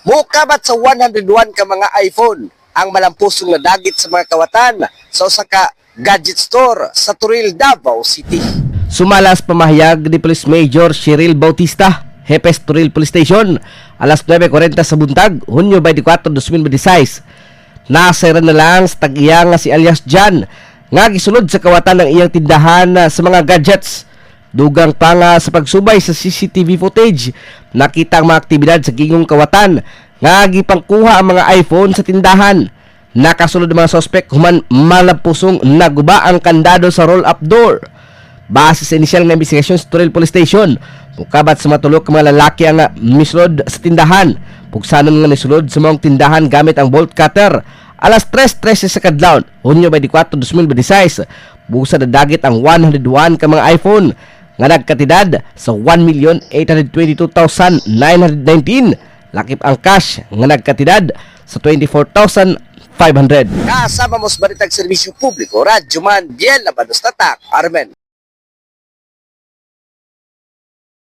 Mukabat sa 101 ka mga iPhone ang malampusong nadagit sa mga kawatan sa usa ka gadget store sa Toril, Davao City. Sumala sa pamahayag ni Police Major Cheryl Bautista, Hepe sa Toril Police Station, alas 9:40 sa buntag, Hunyo 24, 2026. Nasayran na lang sa tag-iya nga si alias Jan, nga gisulod sa kawatan ng iyang tindahan sa mga gadgets. Dugang pa nga sa pagsubay sa CCTV footage, nakita ang mga aktibidad sa gingong kawatan nga gipangkuha ang mga iPhone sa tindahan. Nakasulod ang mga sospek human malampusong naguba ang kandado sa roll-up door. Base sa inisyal na investigasyon sa Toril Police Station, mukabat sa matulok ka mga lalaki ang misulod sa tindahan. Pugsanon nga nisulod sa mga tindahan gamit ang bolt cutter. Alas 3:13 sa kadlawon, Hunyo 24, 2026, busa nadagit ang 101 ka mga iPhone nga nagkatidad sa 1,822,919, lakip ang cash nga nagkatidad sa 24,500. Kasama mo sa Balitag Serbisyo Publiko, Radyo Man, Biel Labanos Tatak, Armen.